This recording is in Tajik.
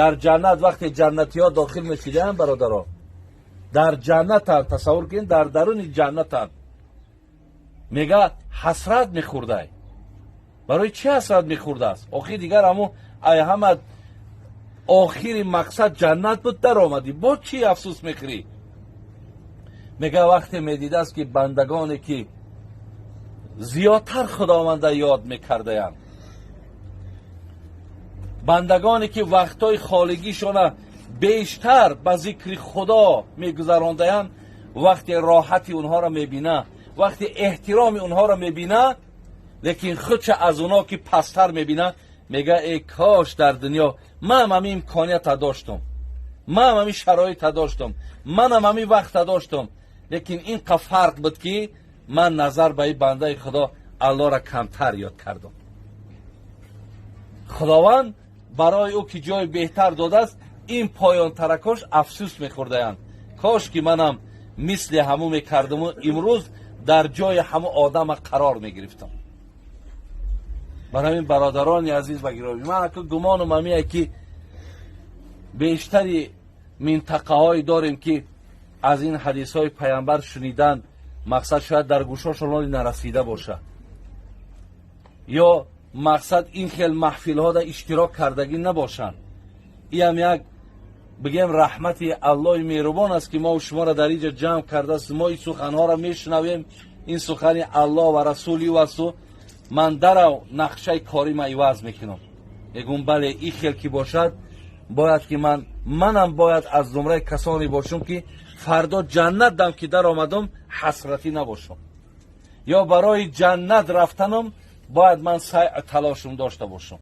Дар ҷаннат вақте ҷаннатиҳо дохил мешидаанд, бародаро, дар ҷаннатанд, тасаввур кунед, дар даруни ҷаннатанд, мега, ҳасрат мехӯрдай. Барои чӣ ҳасрат мехӯрдааст? Охир дигар ҳамун ай ҳама охири мақсад ҷаннат буд, даромадӣ, бо чӣ афсӯс мехӯрӣ? Мега, вақте медидааст, ки бандагоне, ки зиёдтар Худованда ёд мекардаянд, бандагоне, ки вақтҳои холигишона бештар ба зикри Худо мегузарондаянд, вақте роҳати онҳоро мебина, вақте эҳтироми онҳоро мебина, лекин худша аз онҳо ки пасттар мебина, мега: «Эй кош, дар дунё манам ҳамин имконията доштум, манам ҳамин шароита доштум, манам ҳамин вақта доштум, лекин ин қа фарқ буд, ки ман назар ба ин бандаи Худо Аллоҳро камтар ёд кардам. Худованд барои ӯ ки ҷои беҳтар додааст». Ин поёнтаракош афсӯс мехӯрдаянд: кош ки манам мисли ҳамӯ мекардаму имрӯз дар ҷои ҳамӯ одама қарор мегирифтам. Барои ҳамин, бародарони азиз ва гиромӣ, ман аку гумонам ҳамие, ки бештари минтақаҳое дорем, ки аз ин ҳадисҳои Паямбар шунидан, мақсад, шояд дар гӯшошон оли нарасида бошад ё, мақсад, ин хел маҳфилҳода иштирок кардагӣ набошанд. Иам як, бигем, раҳмати Аллоҳи меҳрубон аст, ки мо шуморо дар инҷа ҷамъ кардааст. Мо ин суханҳоро мешунавем, ин сухани Аллоҳ ва расули ӯ асту ман дарав нақшаи корима иваз мекунам, мегӯм: бале, ин хел ки бошад, бояд ки ман манам бояд аз зумраи касоне бошам, ки фардо ҷаннат дам ки даромадам, ҳасратӣ набошам ё барои ҷаннат рафтанам бояд ман саъй талошум дошта бошам.